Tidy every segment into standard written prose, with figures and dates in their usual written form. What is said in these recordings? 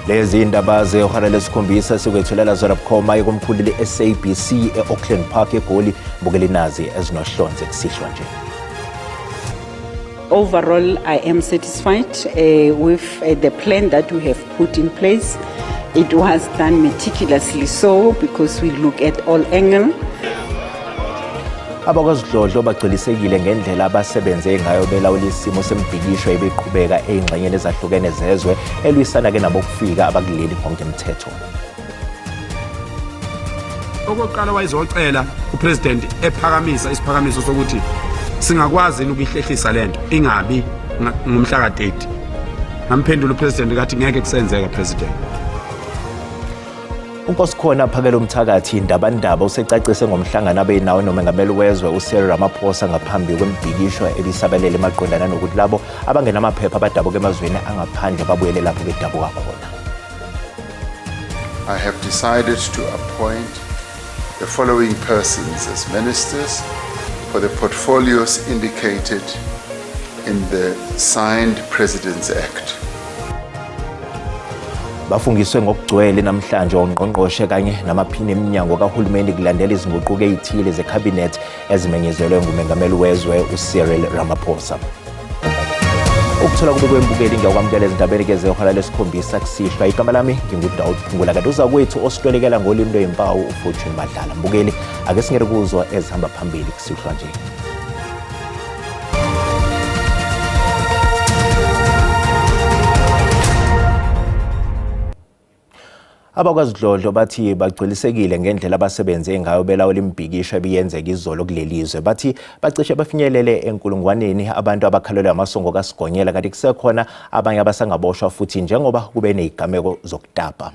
Lezi indaba zehora lesikhombisa sikwethulela zona bukhoma ikomkhulu le-SABC e-Auckland Park eGoli. Bukela inazi ezinohlonze kusihlwa nje. Overall, I am satisfied with the plan that we have put in place. It was done meticulously so because we look at all angles. Abakwazidlodlo bagculisekile ngendlela abasebenze ngayo belawula isimo sembhikisho ebiqhubeka ey'ngxenyeni ezahlukene zezwe elwisana-ke nabokufika abakuleli ngokungemthetho. Okokuqala wayezocela upresident ephakamisa isiphakamiso sokuthi singakwazi yini ukuyihlehlisa lento ingabi ngomhla ka-30. Ngamphendula upresident kathi ngeke kusenzeka, president. UNkosikhona Phakela Umthakathi Ndabandaba usecacise ngomhlangano abenawo nomengameli wezwe uCyril Ramaphosa ngaphambi kwemibhikisho ebisabelele maqondana nokuthi labo abangenamaphepha abadabuka emazweni angaphandle babuyele lapho bedabuka khona. I have decided to appoint the following persons as ministers for the portfolios indicated in the signed President's Act. Bafungiswe ngokugcwele namhlanje ongqongqoshe kanye namaphini eminyango kahulumeni kulandela izinguquko ezithile zekhabinethi ezimenyezelwe ngumengameli wezwe uCyril Ramaphosa. Ukuthola kube kwembukeli, ngiyakwamukela ezindabeni ke zehora lesikhombisa kusihlwa. Igama lami nginguDawud Phungula, kanti uzakwethu ositolekela ngolimi lweyimpawu uFortune Madlala. Mbukeli, ake singene kuzwa ezihamba phambili kusihlwa nje. Abakwazidlodlo bathi bagculisekile ngendlela abasebenze ngayo belawula imibhikisho ebiyenzeka izolo kuleli zwe. Bathi bacishe bafinyelele enkulungwaneni abantu abakhalelwe amasongo kaSigonyela, kanti kusekhona abanye abasangaboshwa futhi njengoba kube nezigameko zokutapa.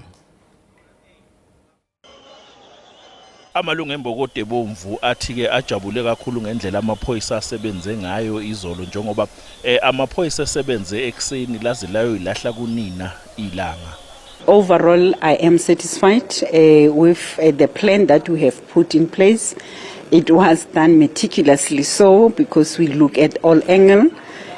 Amalungu embokodo ebomvu athi-ke ajabule kakhulu ngendlela amaphoyisa asebenze ngayo izolo, njengoba amaphoyisa esebenze ekuseni laze layoyilahla kunina ilanga. Overall, I am satisfied with the plan that we have put in place. It was done meticulously so because we look at all angles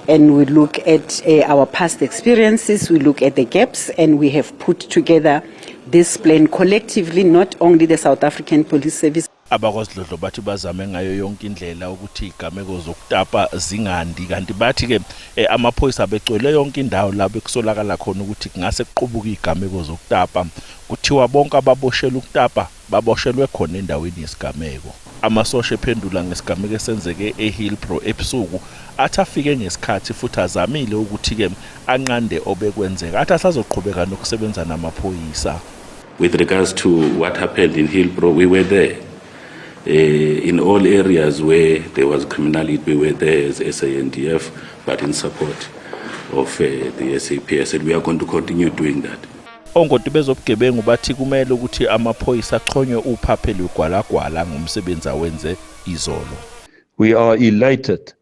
and we look at our past experiences, we look at the gaps, and we have put together this plan collectively, not only the South African Police Service. Abakwazidlodlo bathi bazame ngayo yonke indlela ukuthi igameko zokutapa zingandi, kanti bathi-ke amaphoyisa abegcwele yonke indawo la bekusolakala khona ukuthi kungase kuqubuke igameko zokutapa. Kuthiwa bonke ababoshelwe ukutapa baboshelwe khona endaweni yesigameko. Amasosha ephendula ngesigameko esenzeke eHillbrow ebusuku athi afike ngesikhathi futhi azamile ukuthi-ke anqande obekwenzeka, athi asazoqhubeka nokusebenza namaphoyisa. With regards to what happened in Hillbrow, we were there. In all areas where there was criminality, we were there as SANDF, but in support of the SAPS, and we are going to continue doing that. Ongoti bezobugebengu bathi kumele ukuthi amaphoyisa achonywe uphaphe lwegwalagwala ngomsebenzi awenze izolo. We are elated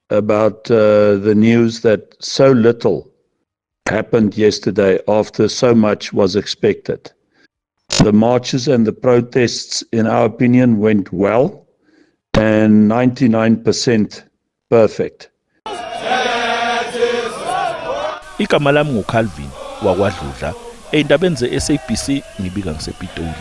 about the news that so little happened yesterday after so much was expected. The marches and the protests, in our opinion, went well and 99% perfect. Igama lami nguCalvin wakwaDludla, ey'ndabeni ze-SABC ngibika ngisePitoli.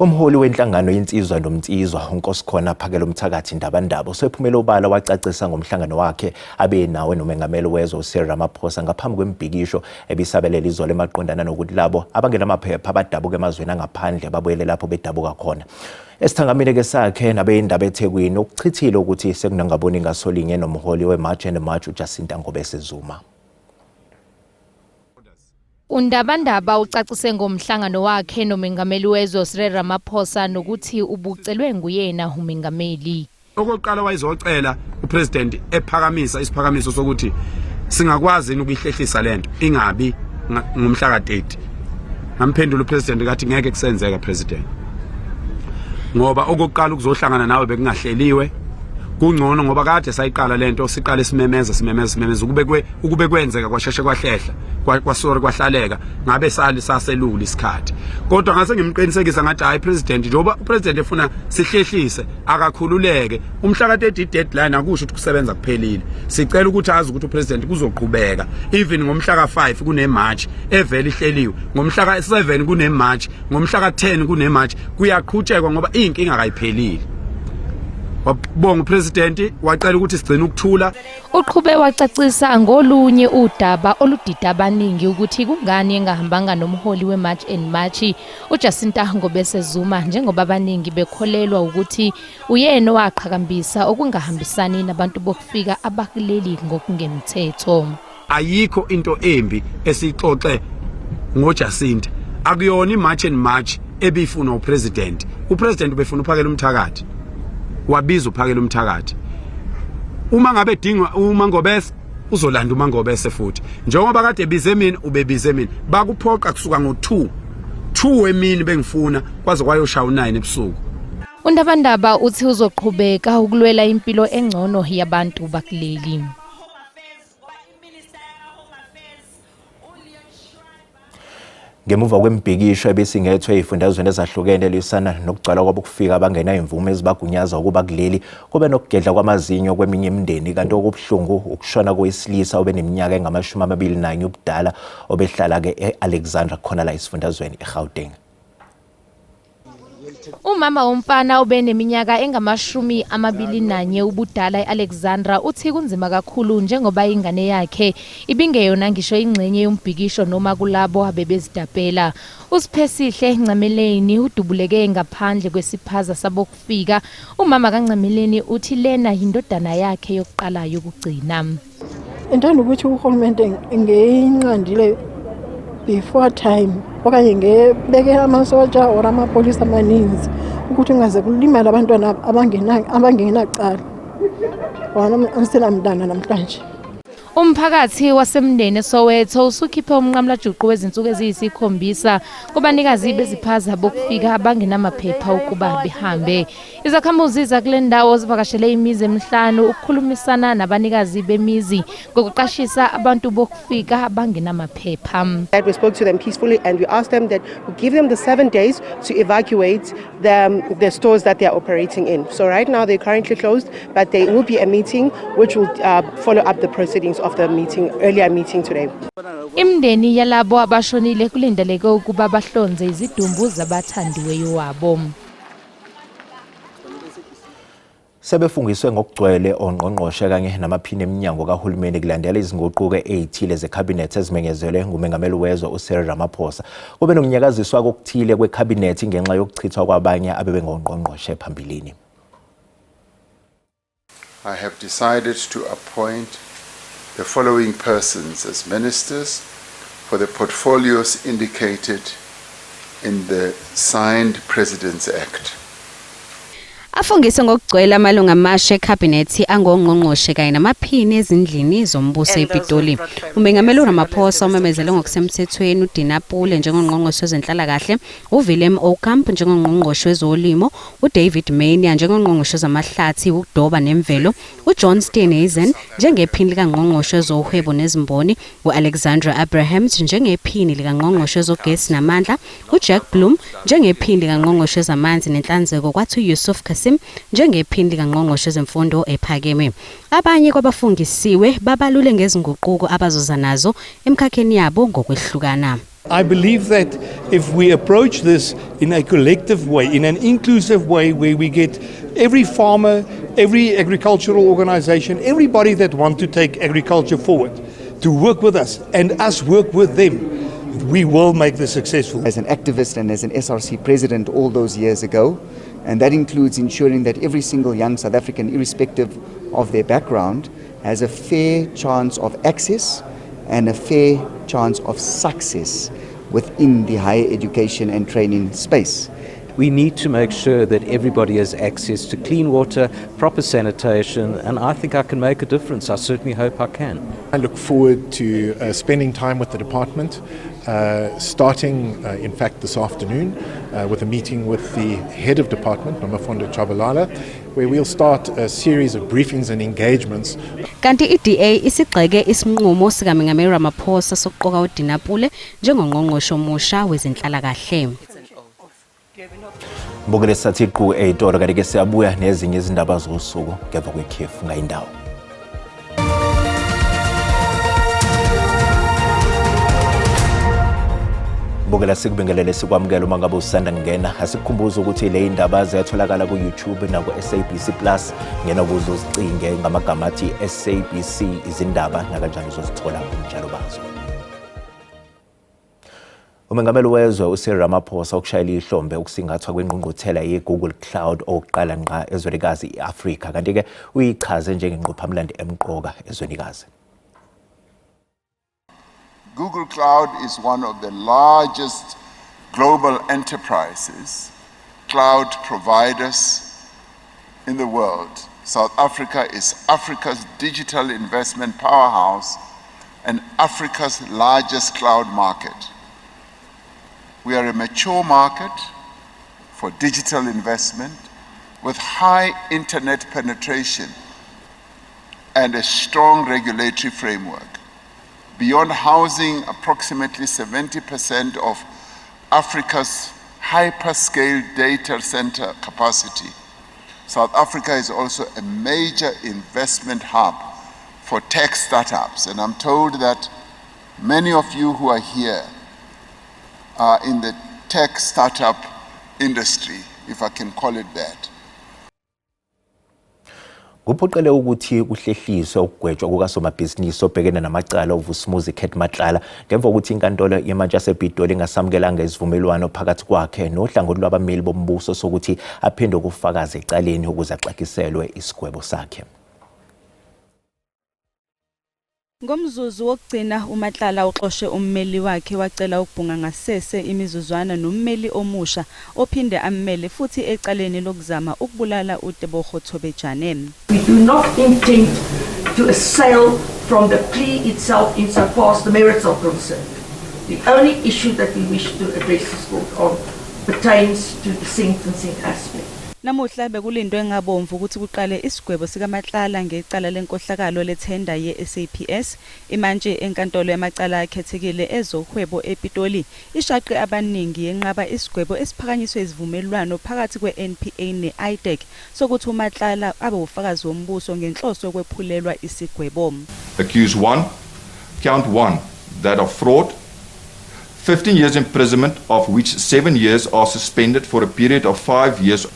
Umholi wenhlangano Insizwa Nomnsizwa uNkosikhona Phakela Umthakathi Ndabandaba usephumele obala wacacisa ngomhlangano wakhe abe nawo nomengameli wezwe uCyril Ramaphosa ngaphambi kwemibhikisho ebisabelela izolo emaqondana nokuthi labo abangenamaphepha abadabuka emazweni angaphandle babuyele lapho bedabuka khona. Esithangamini ke sakhe nabeyindaba eThekwini ukuchithile ukuthi sekunangaboni ngasolinye nomholi weMarch and March uJacinta Ngobese Zuma. UNdabandaba ucacise ngomhlangano wakhe nomengameli wezwe Cyril Ramaphosa nokuthi ubucelwe nguyena umengameli. Okokuqala wayezocela upresident ephakamisa isiphakamiso sokuthi singakwazi yini ukuyihlehlisa lento ingabi ngomhla ka-30. Ngamphendula upresident kathi ngeke kusenzeka, president, ngoba okokuqala ukuzohlangana nawe bekungahleliwe, Kungcono ngoba kade sayiqala lento, siqale simemeza, simemeza, simemeza, ukube kwenzeka kwasheshe kwahlehla, kwasori, kwahlaleka, ngabe sali saselula isikhathi. Kodwa ngase ngimqinisekisa ngathi, hayi president, njengoba upresident efuna sihlehlise, akakhululeke. Umhla ka-30 deadline, akusho ukuthi kusebenza kuphelile. Sicela ukuthi azi ukuthi upresident kuzoqhubeka, even ngomhla ka-5 kune-march evele ihleliwe, ngomhla ka-7 kune-march, ngomhla ka-10 kune-march, kuyaqhutshekwa ngoba iy'nkinga kayiphelile. Wabonga upresident, wacela ukuthi sigcine ukuthula. Uqhube wacacisa ngolunye udaba oludida abaningi, ukuthi kungani engahambanga nomholi we-March and March uJacinta Ngobese Zuma, njengoba abaningi bekholelwa ukuthi uyena owaqhakambisa okungahambisani nabantu bokufika abakuleli ngokungemthetho. Ayikho into embi esiyixoxe ngoJacinta. Akuyona iMarch and March ebifuna upresident. Upresident ubefuna uPhakela umthakathi, wabiza uPhakela umthakathi. Uma ngabe dingwa uma Ngobese, uzolanda uma Ngobese futhi, njengoba kade ebize mina, ubebize mina. Bakuphoqa kusuka ngo-2 2 emini bengifuna kwaze kwayoshaya u9 ebusuku. UNdabandaba uthi uzoqhubeka ukulwela impilo engcono yabantu bakuleli. Ngemuva kwemibhikisho ebisingethwe ey'fundazweni ezahlukene elwisana nokugcwala kwabokufika abangenayo imvume ezibagunyaza ukuba kuleli, kube nokugedla kwamazinyo kweminye imindeni, kanti okubuhlungu ukushona kowesilisa obeneminyaka engama-21 ubudala obehlala-ke e-Alexandra khona la esifundazweni eGauteng. Umama womfana obeneminyaka engama-21 ubudala e-Alexandra uthi kunzima kakhulu njengoba ingane yakhe ibingeyona ngisho ingxenye yombhikisho noma kulabo abebezidabhela. USiphesihle Ncameleni udubuleke ngaphandle kwesiphaza sabokufika. Umama kaNcameleni uthi lena yindodana yakhe yokuqala yokugcina. Ndithanda ukuthi urhulumente ngeyinqandile before time, okanye ngebeke amasotsha or amapolisa amaninzi ukuthi kungaze kulimale abantwana abangenacala. Andisenamntana namhlanje. Umphakathi waseMndeni eSoweto usukhiphe umnqamulajuqu wezinsuku eziyisikhombisa kubanikazi beziphaza bokufika abangenamaphepha ukuba behambe. Izakhamuzi zakule ndawo zivakashele imizi emihlanu ukukhulumisana nabanikazi bemizi ngokuqashisa abantu bokufika abangenamaphepha. That we spoke to them peacefully and we asked them that we give them the 7 days to evacuate the stores that they are operating in. So right now they're currently closed, but there will be a meeting which will follow up the proceedings of the meeting, earlier meeting today. Imindeni yalabo abashonile kulindeleke ukuba bahlonze izidumbu zabathandiweyo wabo. Sebefungiswe ngokugcwele ongqongqoshe kanye namaphini eminyango kahulumeni kulandela izinguquko ey'thile zekhabinethi ezimenyezelwe ngumengameli wezwe uCyril Ramaphosa. Kube nokunyakaziswa kokuthile kwekhabinethi ngenxa yokuchithwa kwabanye abebengongqongqoshe phambilini. I have decided to appoint the following persons as ministers for the portfolios indicated in the signed President's Act. Afungise ngokugcwele amalungu amasha ekhabhinethi angongqongqoshe kanye namaphini ezindlini zombuso ePitoli. Umengameli uRamaphosa umemezele ngokusemthethweni uDina Pule njengongqongqoshe wezenhlalakahle, uWillem Aucamp njengongqongqoshe wezolimo, uDavid Maynier njengongqongqoshe wezamahlathi, ukudoba nemvelo, uJohn Steenhuisen njengephini likangqongqoshe wezohwebo nezimboni, u-Alexandra Abrahams njengephini likangqongqoshe wezogesi namandla, uJack Blom njengephini likangqongqoshe wezamanzi nenhlanzeko, kwathi uYusuf Cassim njengephini likangqongqoshe wezemfundo ephakeme. Abanye kwabafungisiwe babalule ngezinguquko abazoza nazo emkhakheni yabo ngokwehlukana. I believe that if we approach this in a collective way, in an inclusive way, where we get every farmer, every agricultural organization, everybody that want to take agriculture forward to work with us and us work with them, we will make this successful. As an activist and as an SRC president all those years ago, and that includes ensuring that every single young South African, irrespective of their background, has a fair chance of access and a fair chance of success within the higher education and training space. We need to make sure that everybody has access to clean water, proper sanitation, and I think I can make a difference. I certainly hope I can. I look forward to spending time with the department, starting, in fact, this afternoon with a meeting with the head of department, Nomfundo Tshabalala, where we'll start a series of briefings and engagements. Kanti i-DA isigxeke isinqumo sikaMengameli Ramaphosa sokuqoka uDina Pule njengongqongqoshe omusha wezenhlalakahle. Mbukele sathi qu ey'tolo, kanti-ke siyabuya nezinye izindaba zosuku ngemva kwekhefu ngayindawo. Bukela, sikubingelele, sikwamukela uma ngabe usanda kungena. Asikukhumbuza ukuthi le indaba ziyatholakala ku-YouTube naku-SABC Plus. Ngena kuzo uzicinge ngamagama athi SABC Izindaba, nakanjani uzozithola ubunjalo bazo. Umengameli wezwe uCyril Ramaphosa ukushayela ihlombe ukusingathwa kwengqungquthela ye-Google Cloud okokuqala ngqa ezwenikazi i-Afrika, kanti-ke uyichaze njengengqophamlando emqoka ezwenikazi. Google Cloud is one of the largest global enterprises, cloud providers in the world. South Africa is Africa's digital investment powerhouse and Africa's largest cloud market. We are a mature market for digital investment with high internet penetration and a strong regulatory framework. Beyond housing approximately 70% of Africa's hyperscale data center capacity, South Africa is also a major investment hub for tech startups. And I'm told that many of you who are here are in the tech startup industry, if I can call it that. Kuphoqele ukuthi kuhlehliswe ukugwetshwa kukasomabhizinisi obhekene namacala uVusimuzi Cat Matlala ngemva kokuthi inkantolo yemantshi yasePitoli ingasamukelanga isivumelwano phakathi kwakhe nohlangothi lwabameli bombuso sokuthi aphinde ukufakaza ecaleni ukuze axegiselwe isigwebo sakhe. Ngomzuzu wokugcina, uMatlala uxoshe ummeli wakhe, wacela ukubhunga ngasese imizuzwana nommeli omusha ophinde ammele futhi ecaleni lokuzama ukubulala uTebogo Thobejane. We do not intend to assail from the plea itself insofar as the merits are concerned. The only issue that we wish to address this court on pertains to the sentencing aspect. Namuhla bekulindwe ngabomvu ukuthi kuqale isigwebo sikaMatlala ngecala lenkohlakalo lethenda ye-SAPS. Imantshi enkantolo yamacala akhethekile ezohwebo ePitoli ishaqe abaningi yenqaba isigwebo esiphakanyiswe isivumelwano phakathi kwe-NPA ne-IDAC sokuthi uMatlala abe ufakazi wombuso ngenhloso yokwephulelwa isigwebo. Accused 1, count 1, that of fraud, 15 years imprisonment, of which 7 years are suspended for a period of 5 years.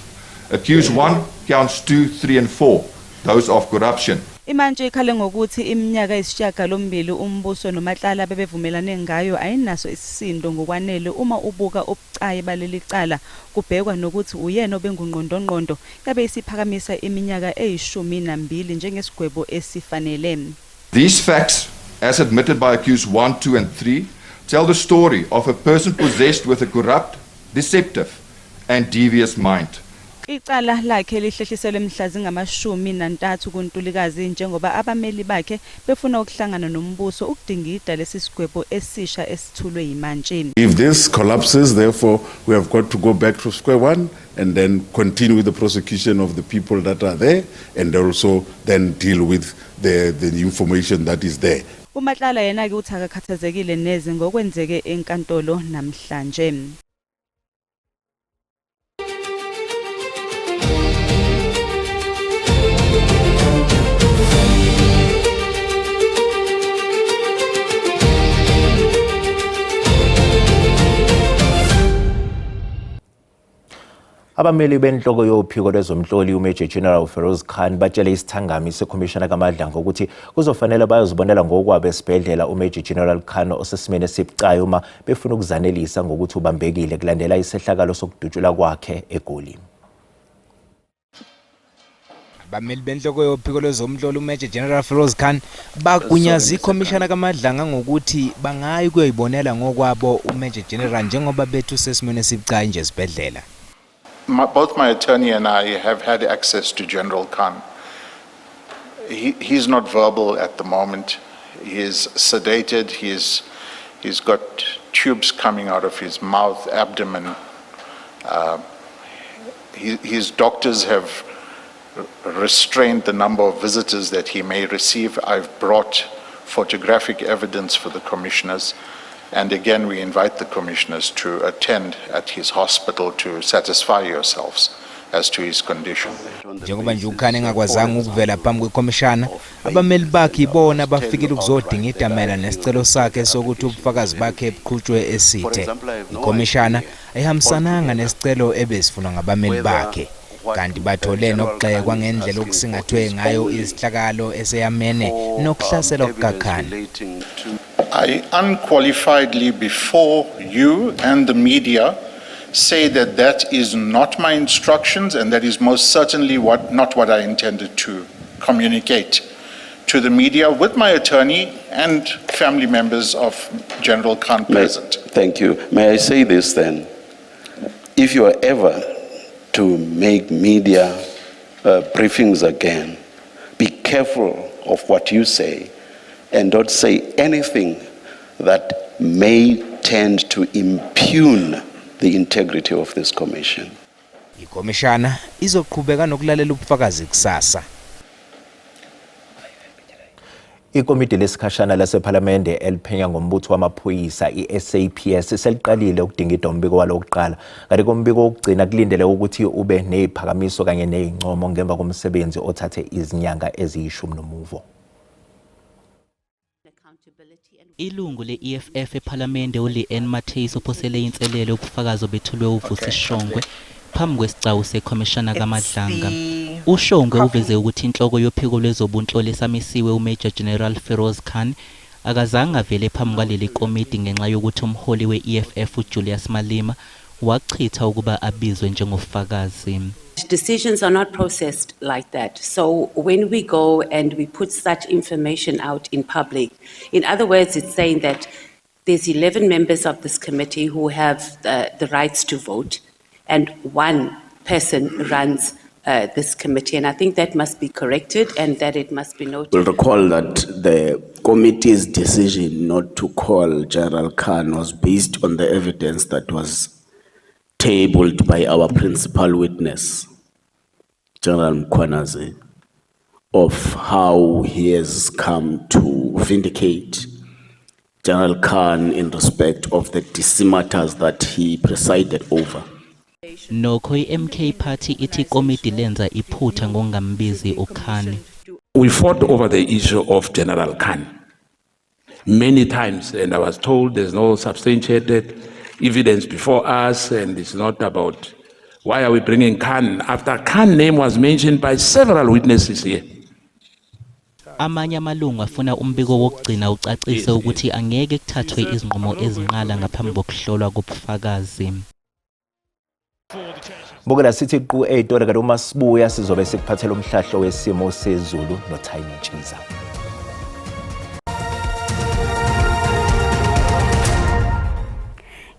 Accused 1, counts 2, 3 and 4, those of corruption. Imantshi ikhale ngokuthi iminyaka eyisishiyagalombili umbuso noMatlala bebevumelane ngayo ayinaso isisindo ngokwanele uma ubuka ubucayi baleli cala, kubhekwa nokuthi uyena obengungqondongqondo, yabe isiphakamisa iminyaka eyi-12 njengesigwebo esifanele. These facts, as admitted by accused 1, 2 and 3, tell the story of a person possessed with a corrupt, deceptive and devious mind. Icala lakhe lihlehliselwe mhla zingama-13 kuNtulikazi njengoba abameli bakhe befuna ukuhlangana nombuso ukudingida lesi sigwebo esisha esithulwe yimantshi. If this collapses, therefore, we have got to go back to square one and then continue with the prosecution of the people that are there and also then deal with the information that is there. UMatlala yena-ke uthi akakhathazekile neze ngokwenzeke enkantolo namhlanje. Abameli benhloko yophiko lwezomhloli uMajor General Feroz Khan batshele isithangami sekhomishana kaMadlanga ukuthi kuzofanele bayozibonela ngokwabo esibhedlela uMajor General Khan osesimeni esibucayi uma befuna ukuzanelisa ngokuthi ubambekile kulandela isehlakalo sokudutshulwa kwakhe eGoli. Abameli benhloko yophiko lwezomhloli uMajor General Feroz Khan bagunyaza ikhomishana kaMadlanga ngokuthi bangayi kuyoyibonela ngokwabo uMajor General njengoba bethi usesimweni esibucayi nje esibhedlela. Both my attorney and I have had access to General Khan. He's not verbal at the moment. He is sedated. He's got tubes coming out of his mouth, abdomen. His doctors have restrained the number of visitors that he may receive. I've brought photographic evidence for the commissioners. And again, we invite the commissioners to attend at his hospital to satisfy yourselves as to his condition. Njengoba nje uKhan engakwazanga ukuvela phambi kwekhomishana, abameli bakhe ibona bafikile ukuzodingida mayelana nesicelo sakhe sokuthi ubufakazi bakhe buqhutshwe esithe. Ikhomishana ayihambisananga nesicelo ebesifunwa ngabameli bakhe, kanti bathole nokugxekwa ngendlela okusingathwe ngayo isihlakalo eseyamene nokuhlaselwa kukaKhan. I unqualifiedly before you and the media say that that is not my instructions and that is most certainly not what I intended to communicate to the media with my attorney and family members of General Khan present. Thank you. May I say this then? If you are ever to make media briefings again, be careful of what you say and don't say anything that may tend to impugn the integrity of this commission. Ikhomishana izoqhubeka nokulalela ubufakazi kusasa. Ikomidi lesikhashana lasephalamende eliphenya ngombutho wamaphoyisa i-SAPS seliqalile ukudingida umbiko walo wokuqala, kanti kombiko wokugcina kulindele ukuthi ube neziphakamiso kanye nezincomo ngemva komsebenzi othathe izinyanga eziyishumi nomuvo. Ilungu le-EFF ePhalamende uLeanne Matthys uphosele inselelo ubufakazi obethulwe uVusi Shongwe phambi kwesigcawu sekhomishana kaMadlanga. UShongwe uveze ukuthi inhloko yophiko lwezobunhloli esamisiwe uMajor General Feroz Khan akazange avele phambi kwaleli komidi ngenxa yokuthi umholi we-EFF uJulius Malema wachitha ukuba abizwe njengofakazi. Decisions are not processed like that. So when we go and we put such information out in public, in other words, it's saying that there's 11 members of this committee who have the rights to vote, and one person runs this committee. And I think that must be corrected and that it must be noted. We'll recall that the committee's decision not to call General Khan was based on the evidence that was tabled by our principal witness, General Mkhwanazi, of how he has come to vindicate General Khan in respect of the decimators that he presided over. Nokho i-MK Party ithi ikomidi lenza iphutha ngokungambizi uKhan. We fought over the issue of General Khan many times, and I was told there's no substantiated evidence before us, and it's not about why are we bringing Khan after Khan name was mentioned by several witnesses here. Amanye amalungu afuna umbiko wokugcina ucacise ukuthi angeke kuthathwe izinqumo ezinqala ngaphambi kokuhlolwa kobufakazi. Bukela sithi qu ey'tolo, kanti uma sibuya sizobe sikuphathela umhlahlo wesimo sezulu noTiny Ntshiza.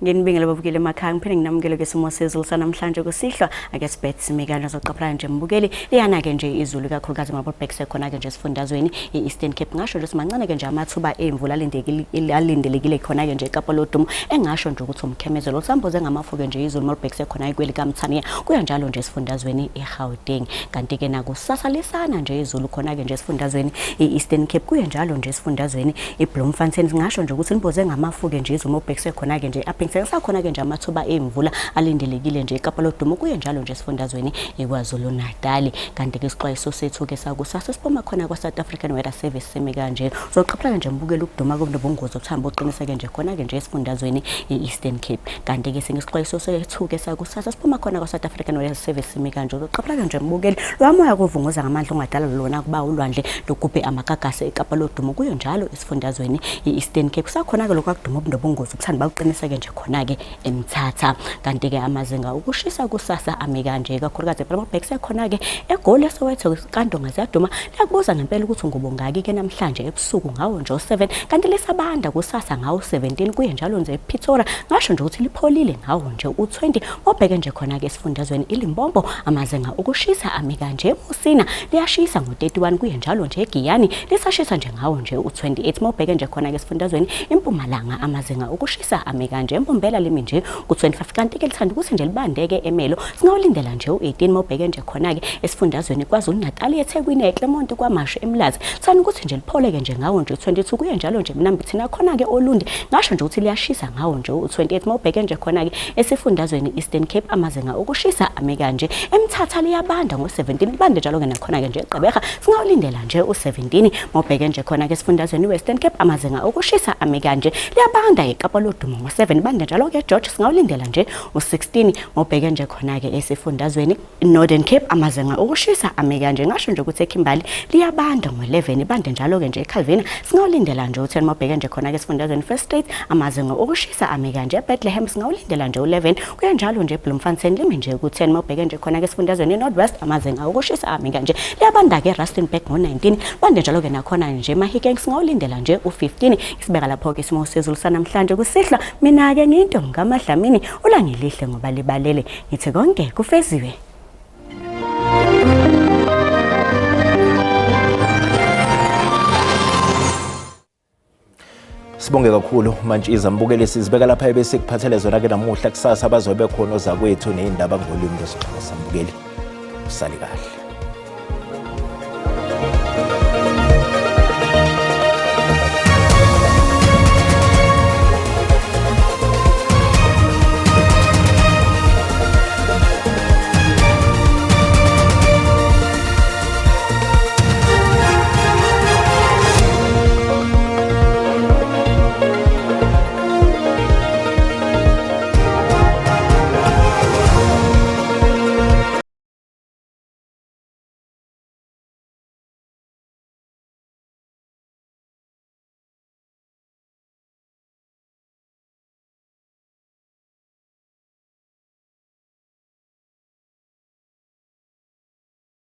Nginibingele babukeli emakhaya, ngiphinde nginamukele kwesimo sezulu sanamhlanje kusihlwa. Ake sibethe simikano zoqaphela nje mbukeli, liyana-ke nje izulu ikakhulukazi mabobhekise khona-ke nje esifundazweni i-Eastern Cape. Ngasho nje simancane-ke nje amathuba emvula alindelekile khona-ke nje eKapa lodumo, engasho nje ukuthi umkhemezelo usamboze ngamafu-ke nje izulu malubhekise khona kwelikaMthaniya, kuya njalo nje esifundazweni iGauteng. Kanti-ke nakusasa lisana nje izulu khona-ke nje esifundazweni i-Eastern Cape, kuye njalo nje esifundazweni iBloemfontein. Singasho nje ukuthi limboze ngamafu-ke nje izulu mawubhekise khona-ke nje Upington, kusakhona-ke nje amathuba emvula alindelekile nje eKapa lodumo, kuye njalo nje esifundazweni iKwaZulu Natal. Kanti-ke isixwayiso sethu-ke sakusasa siphuma khona kwa-South African Weather Service simi kanje: uzoqaphela nje mbukela ukuduma nobungozi obuthamba oqiniseke nje khona-ke nje esifundazweni i-Eastern Cape. Kanti-ke singesixwayiso sethu-ke sakusasa siphuma khona kwa-South African Weather Service simi kanje: uzoqaphela nje mbukeli lwamoya kuvunguza ngamandla ongadala lona kuba ulwandle lugubhe amagagasi eKapa lodumo, kuyo njalo esifundazweni i-Eastern Cape. Kusakhona-ke lokhu akuduma obunobungozi obuthanda baqiniseke nje khona. khona-ke eMthatha. Kanti-ke amazinga okushisa kusasa ami kanje, ikakhulukazi phela mabhekise khona-ke eGoli, eSoweto, kaNdonga ziyaduma. Liyakubuza ngempela ukuthi ngubongaki-ke namhlanje ebusuku ngawo nje o-7, kanti lisabanda kusasa ngawo 17, kuye njalo nje ePretoria ngasho nje ukuthi lipholile ngawo nje u-20. Mobheke nje khona-ke esifundazweni iLimpopo, amazinga okushisa ami kanje, eMusina liyashisa ngo-31, kuye njalo nje eGiyani lisashisa nje ngawo nje u-28. Mobheke nje khona-ke esifundazweni iMpumalanga, amazinga okushisa ami kanje, eMbombela limi nje ku-25, kanti-ke lithanda ukuthi nje libandeke eMelo, singawulindela nje u-18. Mobheke nje khona-ke esifundazweni KwaZulu-Natal, eThekwini, eClermont, KwaMashu, eMlazi thanda ukuthi nje lipholeke nje ngawo nje u-22, kuye njalo nje Mnambithi nakhona-ke Olundi ngasho nje ukuthi liyashisa ngawo nje u-28. Mawubheke nje khona-ke esifundazweni Eastern Cape, amazinga okushisa ame kanje, eMthatha liyabanda ngo-17, libande njalo-ke nakhona-ke nje eGqeberha singawulindela nje u-17. Mawubheke nje khona-ke esifundazweni i-Western Cape, amazinga okushisa ame kanje, liyabanda eKapa Lodumo ngo-7, bande njalo-ke eGeorge singawulindela nje u-16. Mawubheke nje khona-ke esifundazweni Northern Cape, amazinga okushisa ame kanje, ngasho nje ukuthi eKimberley liyabanda ngo-11, ibande njalo-ke nje eCalvina singawulindela nje u-10. Mawubheke nje khona-ke esifundazweni Free State, amazinga okushisa ame kanje, eBethlehem singawulindela nje u-11, kuya njalo nje eBloemfontein limi nje ku-10. Mawubheke nje khona-ke esifundazweni i-North West, amazinga okushisa ame kanje, liyabanda-ke eRustenburg ngo-19, bande njalo-ke nakhona nje eMahikeng singawulindela nje u-15. Isibeka lapho-ke isimo sezulu sanamhlanje kusihlwa. Mina-ke ngiyintombi kaMadlamini, ulangelihle ngoba libalele, ngithi konke kufeziwe. Sibonge kakhulu Mantshiza. Mbukeli, sizibeka lapha ebese kuphathele zona ke namuhla. Kusasa bazobe khona ozakwethu nezindaba ngolimi lwesiXhosa. Mbukeli, usale kahle.